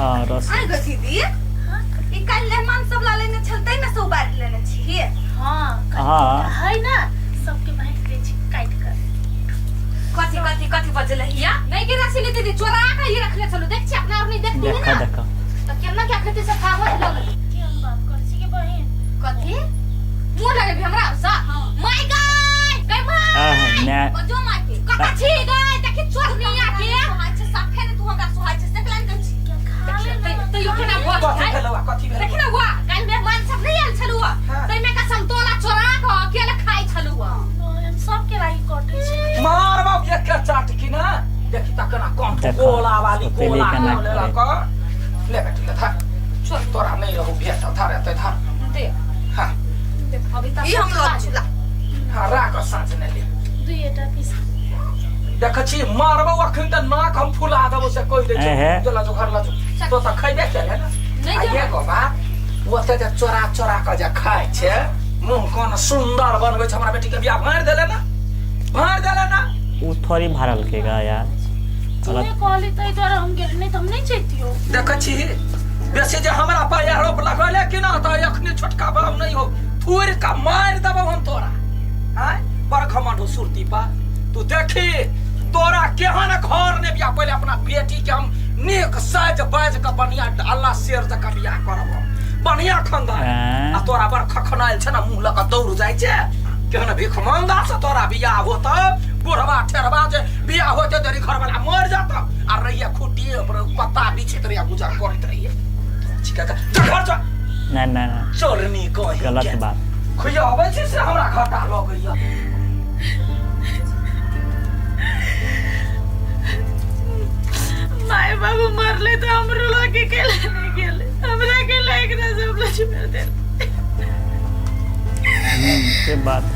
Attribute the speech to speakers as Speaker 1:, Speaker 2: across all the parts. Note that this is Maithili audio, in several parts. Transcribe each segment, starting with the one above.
Speaker 1: हाँ रस
Speaker 2: आइ गो दीदी ई काल्हि मेहमान सब ला लेने छल तै में से उबारि लेने छी
Speaker 3: हाँ
Speaker 1: हाँ
Speaker 3: है ना सबके बांट दै छी काटि कऽ
Speaker 2: कथी कथी कथी बजले हिया
Speaker 4: नहीं के राशि लेते थे चोरा के ही रखले चलो देख छी अपना और नहीं देखती है
Speaker 1: देखा
Speaker 4: ना
Speaker 1: देखा
Speaker 4: तो केना क्या खेती से खावत लगल
Speaker 3: केहन बात करै छी के बहिन
Speaker 4: कथी मुंह लगे भी हमरा सा my गाय गय my
Speaker 1: आह, ने
Speaker 2: बजो माय के
Speaker 4: कता छी गाय देखी चोरनिया के
Speaker 2: सोहाय छै साफे ने तू हमरा सोहाय छै से केला ने छी
Speaker 3: क्या खा
Speaker 4: देखी
Speaker 3: ले
Speaker 4: तो यो केना भोज
Speaker 5: कथी
Speaker 4: है
Speaker 5: भेलौ आ, कथी भेलौ
Speaker 4: देखी ना हुआ काल मेहमान सब नहीं आयल छलु
Speaker 5: हाँ।
Speaker 4: तै में का संतोला चोरा के अकेले खाई छलु
Speaker 3: हम सबके लागि कटै छी
Speaker 5: मार बाप एक के चाट की ना देखी त केना कम
Speaker 1: देखो,
Speaker 5: गोला वाली
Speaker 1: सुतेली
Speaker 5: गोला
Speaker 1: केना
Speaker 5: ले
Speaker 1: करे।
Speaker 5: क ले बेटी ले धर तोरा नहीं रहू भेट धर एते धर
Speaker 4: दे
Speaker 5: हाँ
Speaker 4: अभी तक
Speaker 2: ई हम लग चुला
Speaker 5: हाँ राख साँझ ने ले
Speaker 3: दुईटा पीस
Speaker 5: देख छी मारबौ अखन त नाक हम फुला देबौ से कहि दै
Speaker 1: एहे।
Speaker 5: छी चल जो घर लजो तो त खैबे केले ना
Speaker 4: नहीं
Speaker 5: आ
Speaker 4: जेबै।
Speaker 5: एगो बात ओते जे चोरा चोरा के जे खाइ छै मुँह कोन सुंदर बनबै छै हमरा बेटी के बियाह भारि देले ना भारि देले ना
Speaker 1: उ थोड़ी भरलकै गा यार
Speaker 3: तूने कहली ताहि दुआरे हम गेली नहीं तऽ हम नहीं जैतियो
Speaker 5: देखै छी बेसी जे हमरा पर आरोप लगेले कि ना तऽ एखनी छोटका बाबू नहीं हो थूरि के मारि देबौ हम तोरा आँय बड़ घमंड हो सुरती पा तू देखी तोरा केहन घर ने बियाह पहिले अपना बेटी के हम नीक साज बाज के बढ़िया अल्लाह शेर जकाँ बियाह करब हम। बढ़िया खानदान
Speaker 1: आँय।
Speaker 5: आ तोरा बड़ खखनायल छै ने मुँह लऽ कऽ दौड़ जाइ छै केहन भिखमंगा से तोरा बियाह होतौ बुढ़वा ठेरवा जे बियाह होते देरी घरवाला मर जाता आ रहिए खुट्टिए पर पत्ता बिछैत रहिए गुजर करैत रहिए ठीक है जा घर जा
Speaker 1: नहीं नहीं नहीं
Speaker 5: चोरनी कहीं
Speaker 1: गलत बात
Speaker 5: खुयाबै छी से हमरा घाटा लगैया
Speaker 3: माय बाबू मरले तऽ हमरो लगे के नहीं गेले हमरा के एकरा सब लग छोड़ देल
Speaker 1: से बात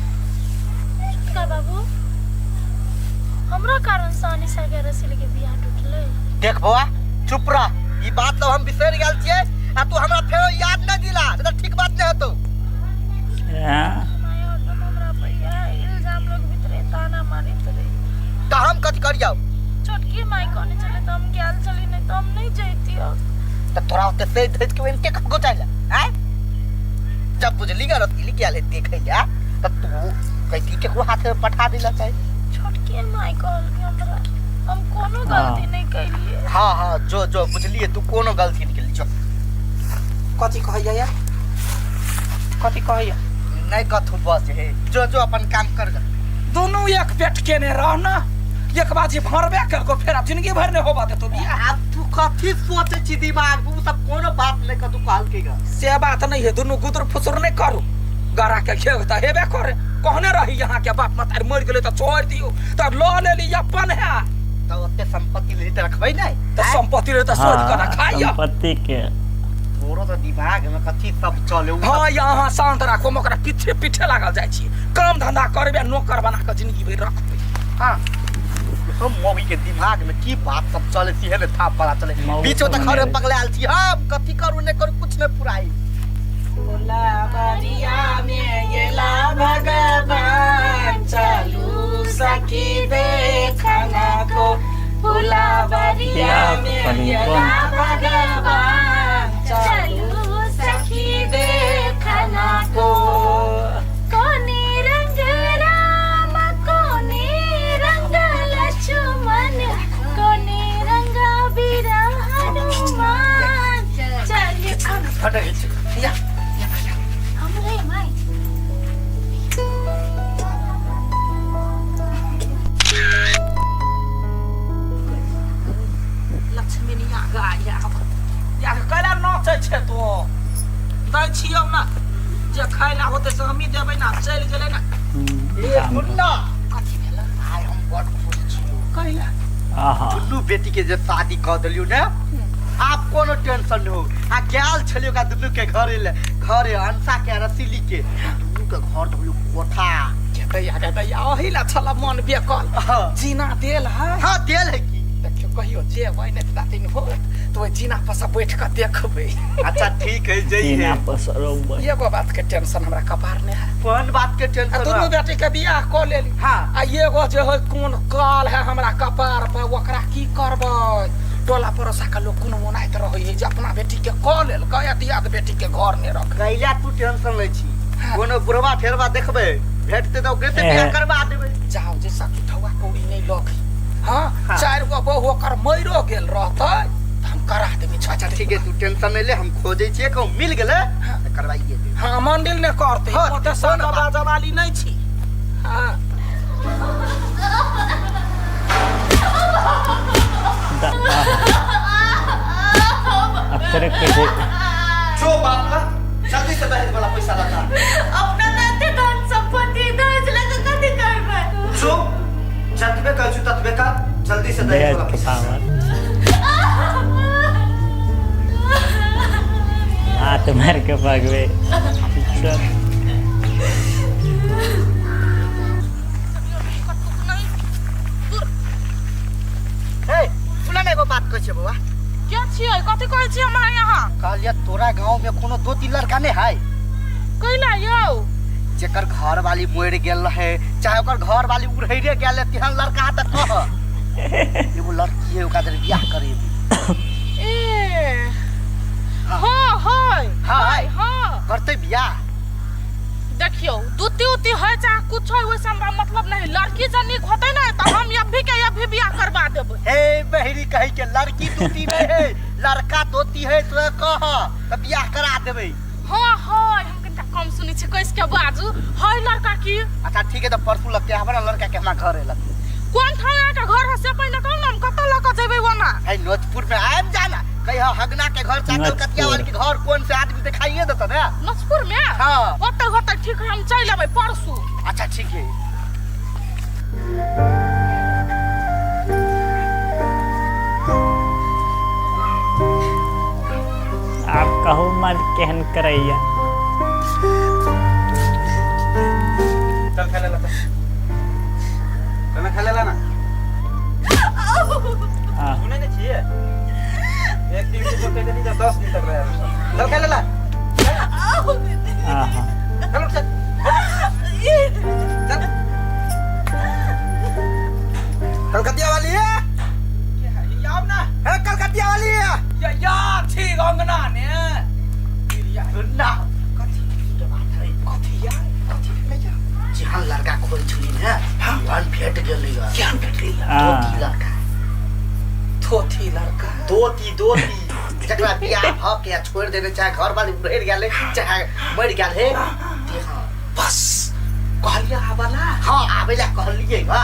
Speaker 3: छोटका बाबू हमरा कारण से अनिशा के रसील के बियाह टूटलै
Speaker 6: देख बौआ चुप रह ई बात सब हम बिसरि गेल छियै आ तू हमरा फेरो याद न दिला नहीं तऽ ठीक बात नहीं हेतौ
Speaker 1: हाँ,
Speaker 3: माय हरदम हमरा पर इएह इल्जाम लगबैत रहे ताना मारैत रहे
Speaker 6: तऽ हम कथी करियौ
Speaker 3: छोटकी माय कहने छलै तऽ हम गेल छली नहीं तऽ हम नहीं जैतियो
Speaker 6: तऽ तोरा ओते से धैत के ओहिमे के ककरो चाहला आय जब बुझली गा रसीली के आले देखै ला तऽ तू कैती केकरो हाथ में पठा दिला चाहे
Speaker 3: छोटकी माय कहलकै हमरा हम कोनो गलती नहीं कैलिए
Speaker 6: हाँ हाँ जो जो बुझलिए तू कोनो गलती नहीं केली जो
Speaker 5: कथी कहैया यार कथी कहैया
Speaker 6: नहीं कथू बस हे जो जो अपन काम कर गा
Speaker 5: दुनू एक पेट केने रह ना एक बाजी भरबे केलको फेर आब जिंदगी भर ने होबा देतो बियाह
Speaker 6: आब तू कथी सोचे छी दिमाग में उ सब कोनो बात नहीं कथू कहलकै गा
Speaker 5: से बात नहीं है दुनू गुदर फुसुर नहीं करू गरा के खेग तऽ हेबे करे कहने रही यहाँ के बाप मतारी मरि गेलै तऽ छोड़ि दियौ तऽ लऽ लेली अपन है
Speaker 6: तऽ ओते संपत्ति लेली तऽ रखबै नहीं
Speaker 5: तऽ संपत्ति रहे तऽ शोध कऽ खाइया
Speaker 1: संपत्ति के
Speaker 6: तोरो तऽ दिमाग में कथी सब चले उ सब
Speaker 5: हाँ या अहाँ शांत राखू हम ओकरा पीछे पीछे लागल जाइ छी काम धंधा करबै आ नौकर बना कऽ जिंदगी भरि रखबै हाँ
Speaker 6: हम मौगी के दिमाग में की बात सब चले सी है ने था पता चले
Speaker 1: मौगी
Speaker 6: बीच में
Speaker 1: सब
Speaker 6: तऽ खड़े
Speaker 1: मने
Speaker 6: पगलायल छी हम कथी करू नहीं करू कुछ नहीं पुराई
Speaker 5: भगवान चलू सखी देखना को फुलवरिया में येला भगवान
Speaker 3: चलू
Speaker 5: सखी देखना को
Speaker 3: कोने रंग राम कोने रंग लक्ष्मण कोने रंग बीरा हनुमान चल
Speaker 6: फटक छी
Speaker 5: या
Speaker 3: हमरे माय
Speaker 5: लक्ष्मीनिया गाय या कैला नाचै छै तो दै छियौ ना जे खाय ला होतै से हमही देबै ना चलि गेलै ना
Speaker 6: ए
Speaker 1: काम
Speaker 6: सुन ना आइ हम बड़ खुश छी
Speaker 5: कैला
Speaker 1: आहा
Speaker 6: दुनू बेटी के जे शादी कऽ देलियौ ने आब कोनो टेंशन नहि हो आ गेल छलियौ ओकरा दुनू के घरे ले घरे अंसा के आ रसीली के दुनू के घर धोलियौ कोठा
Speaker 5: दैया गे दैया ओही ला छल मन बेकल
Speaker 6: हाँ।
Speaker 5: जीना देल है
Speaker 6: हाँ देल है की
Speaker 5: देखियौ कहियो जेबै नहि तऽ दिन होत तऽ ओहि जेबै जीना पर से बैठ के देखबै।
Speaker 6: अच्छा ठीक है जइहे।
Speaker 1: जीना पर सरोबै।
Speaker 5: एगो बात के टेंशन हमरा कपार ने है।
Speaker 6: कोन बात के
Speaker 5: आ
Speaker 6: टेंशन?
Speaker 5: दुनू बेटी के बियाह कऽ लेली।
Speaker 6: हाँ।
Speaker 5: आ एगो जे है कोन काल है हमरा कपार पर, ओकरा की करबै? टोला पड़ोसा के लोग कोनो मनाइत रहै है जे अपना बेटी के कऽ लेलकै आ दियाद बेटी के घर ने रख।
Speaker 6: कैला तू टेंशन लै छी? कोनो बुढ़वा फेरवा देखबै, भेटतै तऽ ओकरे से
Speaker 1: ए।
Speaker 6: बियाह करवा देबै।
Speaker 5: जाओ जे सखी ठौआ कौड़ी नहीं लगे। हाँ।
Speaker 6: हाँ।
Speaker 5: चारि गो बहु ओकर मरियो गेल रहतै तऽ हम करा देबै।
Speaker 6: अच्छा ठीक है, तू टेंशन नहीं ले, हम खोजै छियै, कहूँ मिल गेलै तऽ करवाइए देबै।
Speaker 5: हाँ, मंडिल ने करतै।
Speaker 6: हाँ,
Speaker 5: ओते
Speaker 6: कोनो
Speaker 5: सादा
Speaker 6: बात।
Speaker 5: बाजा वाली नहीं छी। हाँ।
Speaker 1: अक्षर के जे
Speaker 6: जो बाप ला जल्दी से दहेज वाला पैसा लगा।
Speaker 3: अपना तऽ एते धन संपत्ति दहेज लऽ कऽ कथी करबै?
Speaker 6: जो जतबे कहै छु ततबे का जल्दी से दहेज
Speaker 1: दहेज
Speaker 6: वाला
Speaker 1: के
Speaker 6: पैसा।
Speaker 1: पावर हाथ मार के भगवे। चल।
Speaker 6: हे सुन ने, एगो बात कहै छियै बौआ।
Speaker 3: के छियै? कथी कहै छी हमरा यहाँ?
Speaker 6: कहलियै तोरा गाँव में कोनो दो तीन लड़का नहीं है?
Speaker 3: कैला यौ?
Speaker 6: जेकर घर वाली मरि गेल रहे, चाहे ओकर घर वाली उड़ैरे गेल है, तेहन लड़का है तऽ कह। एगो लड़की है, ओकरा जरे बियाह करेबी।
Speaker 3: ए हाँ है।
Speaker 6: हाँ, है।
Speaker 3: हाँ।
Speaker 6: करतै बियाह?
Speaker 3: देखियौ, दूती उती है चाहे कुछ है, ओहिसँ हमरा मतलब नहीं। लड़की जे नीक होतै ने तऽ हम अभी के अभी बियाह करवा देबै।
Speaker 6: हे बहरी कही के लड़की दूती नहीं है, लड़का दोती है तो कह तऽ बियाह करा देबै।
Speaker 3: हाँ है, हम कनिटा कम सुनै छी, कैस के बाजू, है लड़का की?
Speaker 6: अच्छा ठीक है, तऽ परसू लगते हमरा लड़का के हमरा घर एलक।
Speaker 3: कोन ठाम अहाँके घर है से पहिने कहू ने, हम कतऽ लऽ कऽ जेबै ओना?
Speaker 6: है नोचपुर में आबि जाना, कहिया हगना के घर चाहे
Speaker 1: नोचपुर।
Speaker 6: कलकतिया वाली के घर कोन से आदमी दिखाइए देता ने।
Speaker 3: नोचपुर में?
Speaker 6: हाँ।
Speaker 3: होतै होतै, ठीक है, हम चलि अबै परसू।
Speaker 6: अच्छा ठीक है।
Speaker 1: आब कहू मत केहन करैया।
Speaker 7: चल खा ले ला, चल खाना खा ले ला ना।
Speaker 1: आ
Speaker 7: सुने नहीं छियै एक दिन से बोलते नहीं, 10 दिन तक रहे। चल खा ले ला।
Speaker 1: आहा।
Speaker 7: चल उठ, चल चल।
Speaker 6: कलकतिया वाली है।
Speaker 5: आब ना।
Speaker 6: है कलकतिया वाली है।
Speaker 5: या या ठीक अंगना ने।
Speaker 6: ना।
Speaker 5: कथी
Speaker 6: बात है?
Speaker 5: कथी यार, कथी भेलै या?
Speaker 6: जेहन लड़का खोज छली ने वहन भेट गेलै।
Speaker 5: केहन भेटलै?
Speaker 1: आ
Speaker 6: दोती लड़का।
Speaker 5: थोथी लड़का?
Speaker 6: दोती दोती, जकरा बियाह भ के छोड़ देने, चाहे घर वाली उड़ैर गेलै चाहे मरि गेल है तेहन।
Speaker 5: बस कहलिया आबला?
Speaker 6: हाँ, आबै ला कहलियै बा।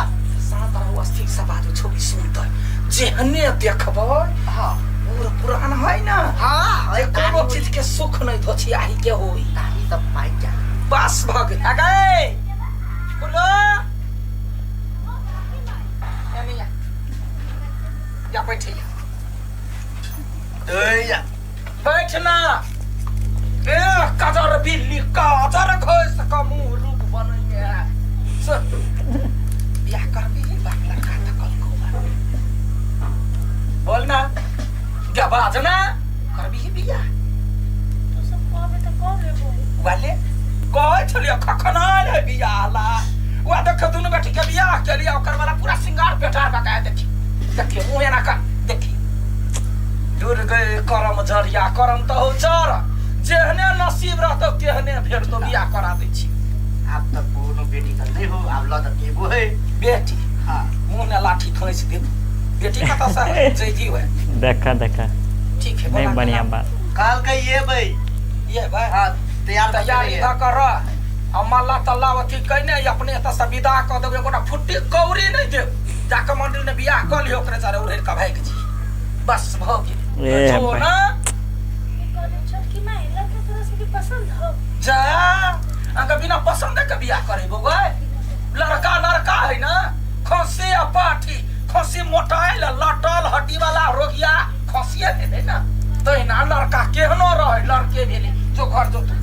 Speaker 5: शांत रहू, स्थिर से बाजू, छोड़ी सुनतै। जेहने देखबै
Speaker 6: हाँ।
Speaker 5: बूढ़ पुरान है ना?
Speaker 6: हाँ।
Speaker 5: जे कोनो चीज के सुख नहीं धोछियाही के होई।
Speaker 6: दाढ़ी सब पाकि जा।
Speaker 5: बस भऽ गेल। आ गए बोलो एने आ। जा बैठे।
Speaker 6: ए।
Speaker 5: बैठ ना। ए काजर बिल्ली काजर घोस का मुंह रूप बनैने है। सुन, बियाह करबी? बाप लड़का त कल को बोल ना, क्या बाज ना, करबी बियाह?
Speaker 3: तू सब कहबै तऽ कऽ लेबो।
Speaker 5: वाले कहै छलियै खखना है बियाह ला। वा देख, दुनू बेटी के बियाह के लिए ओकर वाला पूरा सिंगार पेटार का के देखी देखी, मुंह एना कर देखी। दूर गए करम जरिया करम तऽ हो जर, जेहने नसीब रहतौ तेहने भेटतौ। बियाह करा दै छी।
Speaker 6: आब तऽ कोनो बेटी तऽ नहीं हो, आब लऽ तऽ एगो है।
Speaker 5: बेटी?
Speaker 6: हाँ।
Speaker 5: मुंह में लाठी ठोंसि देब। बेटी कतऽ से जैती हुए?
Speaker 1: देखा देखा।
Speaker 5: ठीक है।
Speaker 1: नहीं,
Speaker 5: बोला।
Speaker 1: बढ़िया बात।
Speaker 6: कहलकै ये भाई।
Speaker 5: ये भाई।
Speaker 6: हाँ, तैयार।
Speaker 5: तैयारी भऽ कऽ रह आ मल्ला तल्ला अथी कैने अपने एतऽ से विदा कऽ देबै। एकोटा फुट्टी कौड़ी नहि देब। जाकऽ मंदिर में बियाह कऽ लियौ, ओकरे चारे उड़ेर कऽ भागि जी। बस भऽ गेल।
Speaker 1: ए
Speaker 5: जो
Speaker 1: भाई।
Speaker 5: ना।
Speaker 3: की कहलियै छोटकी माय, लड़का तोरा सबके पसंद हौ?
Speaker 5: जा, अहाँके बिना पसंद के बियाह करेबो गै? लड़का लड़का है ना। खसी आ पाठी, खसी मोटाइल लटल हड्डी वाला रोगिया खसिए भेलै ना, तहिना लड़का केहनो रहे लड़के भेलै। जो घर जो, तू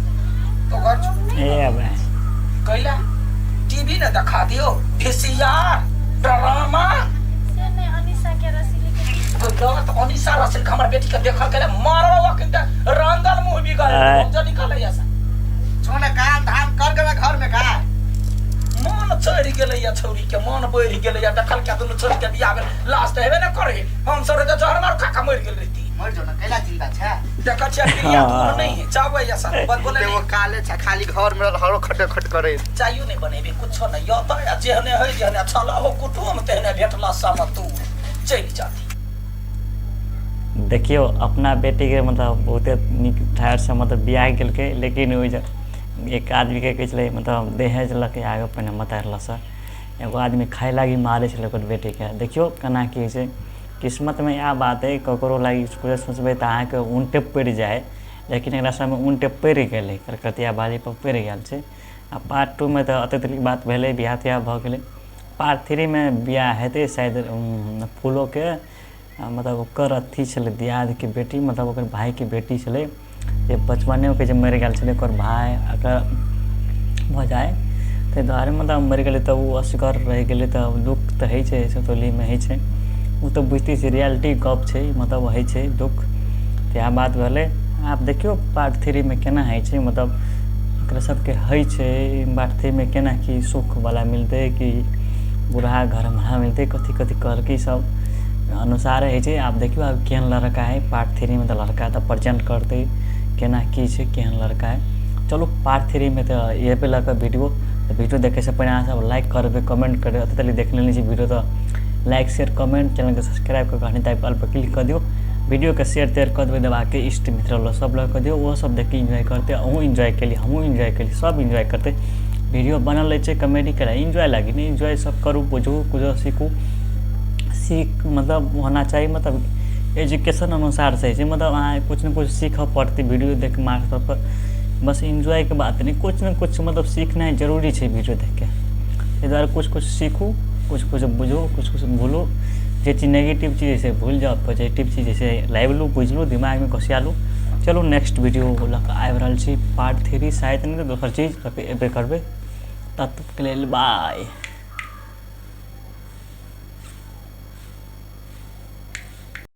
Speaker 5: तो घर जो।
Speaker 1: ए भाई।
Speaker 5: कैला टीवी ने देखा दियो, वीसीआर ड्रामा।
Speaker 3: से नहि, अनिशा के रसीली के बीच
Speaker 5: गलत अनिसा रसिल हमर बेटी के देखल के मारबो अखन त रंगल मुंह बिगड़
Speaker 1: आय।
Speaker 5: हम जो निकले ऐसा
Speaker 6: छोना काम धाम कर गेला घर में का
Speaker 5: मन चढ़ि गेलै या छौरी के मन बढ़ि गेलै या देखल के दुनू छोरी के बियाह भेल लास्ट हेबे ने करे हम सब तऽ जहर मार खा खा मरि गेल रहिती
Speaker 6: मर जो ना कैला जिंदा छै
Speaker 5: देखै छियै प्रिया दूर नहीं है चाहबै ऐसा बस बोले
Speaker 6: ते वो
Speaker 5: नहीं
Speaker 6: काले छै खाली घर में हरो खट खट करे
Speaker 5: चायो नहीं बनेबे कुछो नहीं यो तऽ जेहने है जेहने छल हो कुटुम तेहने भेटला सम तू चलि जाती।
Speaker 1: देखियौ अपना बेटीके मतलब बहुते नीक ठाढ़सँ मतलब बियाह केलकै, लेकिन ओहि जे एक आदमीके कहै छलै मतलब दहेज लऽ के आगे पहिने मतारलसँ एगो आदमी खाय लागी मारै छलै ओकर बेटीके। देखियौ केना की होइ छै किस्मतमे इएह बात हइ, ककरो लागी कुछो सोचबै तऽ अहाँके उनटे पड़ि जाइ, लेकिन एकरा सबमे उनटे पड़ि गेलै, कलकतिया बालीपर पड़ि गेल छै। आ पार्ट 2 मे तऽ एतेक तक बात भेलै, बियाह तियाह भऽ गेलै। पार्ट 3 मे बियाह हेतै शायद फूलोके, मतलब ओकर अथी छलै दियादके बेटी, मतलब ओकर भायके बेटी छलै जे बचपनेमे जे मरि गेल छलै ओकर भाय अगर भऽ जाइ ताहि दुआरे मतलब मरि गेलै तऽ ओ असगर रहि गेलै। तऽ दुःख तऽ होइ छै, सतौलीमे होइ छै, ओ तऽ बुझिते छियै, रियलिटी गप छै, मतलब होइ छै दुःख। तऽ इएह बात भेलै। आब देखियौ पार्ट 3 मे केना होइ छै, मतलब एकरा सबके होइ छै पार्ट 3 मे केना की सुखवला मिलतै कि बुढ़ा घरमे मिलतै, कथी कथी कहलकै सब अनुसार होइ छै। आब देखियौ आब केहन लड़का हइ पार्ट 3 मे, तऽ लड़का तऽ प्रेजेंट करतै केना की छै, केहन लड़का हइ। चलू पार्ट 3 मे तऽ इएह पे लऽ कऽ वीडियो। तऽ वीडियो देखैसँ पहिने अहाँ सब लाइक करबै, कमेंट करबै। एतऽ तक देख लेने छी वीडियो तऽ लाइक, शेयर, कमेंट, चैनलके सब्सक्राइब कऽ कऽ घंटी दाबि ऑल पर क्लिक कऽ दियौ। वीडियोके शेयर तेयर कऽ देबै दबाके, इष्ट मित्र लोग सब लग कऽ दियौ, ओहो सब देख कऽ इन्जॉय करतै। अहूँ इन्जॉय केली, हमहूँ इन्जॉय केली, सब इन्जॉय करतै। वीडियो बनल रहै छै कॉमेडी करै इन्जॉय लागी ने, इन्जॉय सब करू, बुझू, कुछो सीखू, सीख मतलब होना चाही, मतलब एजुकेशन अनुसार से होइ छै, मतलब अहाँ किछु ने किछु सीखऽ पड़तै वीडियो देख मार्फत पर। बस इन्जॉयके बात नहि, किछु ने किछु मतलब सीखनाइ जरूरी छै वीडियो देखके। ताहि दुआरे किछु किछु सीखू, किछु किछु बुझू, किछु किछु भूलू। जे चीज नेगेटिव चीज हइ से भूलि जाउ, पॉजिटिव चीज हइ से लाबि लू, बुझि लू, दिमागमे घुसिया लू। चलू नेक्स्ट वीडियो लऽ कऽ आबि रहल छी, पार्ट 3 शायद, नहि तऽ दोसर चीज लऽ कऽ एबे करबै। तब तकके लेल बाय।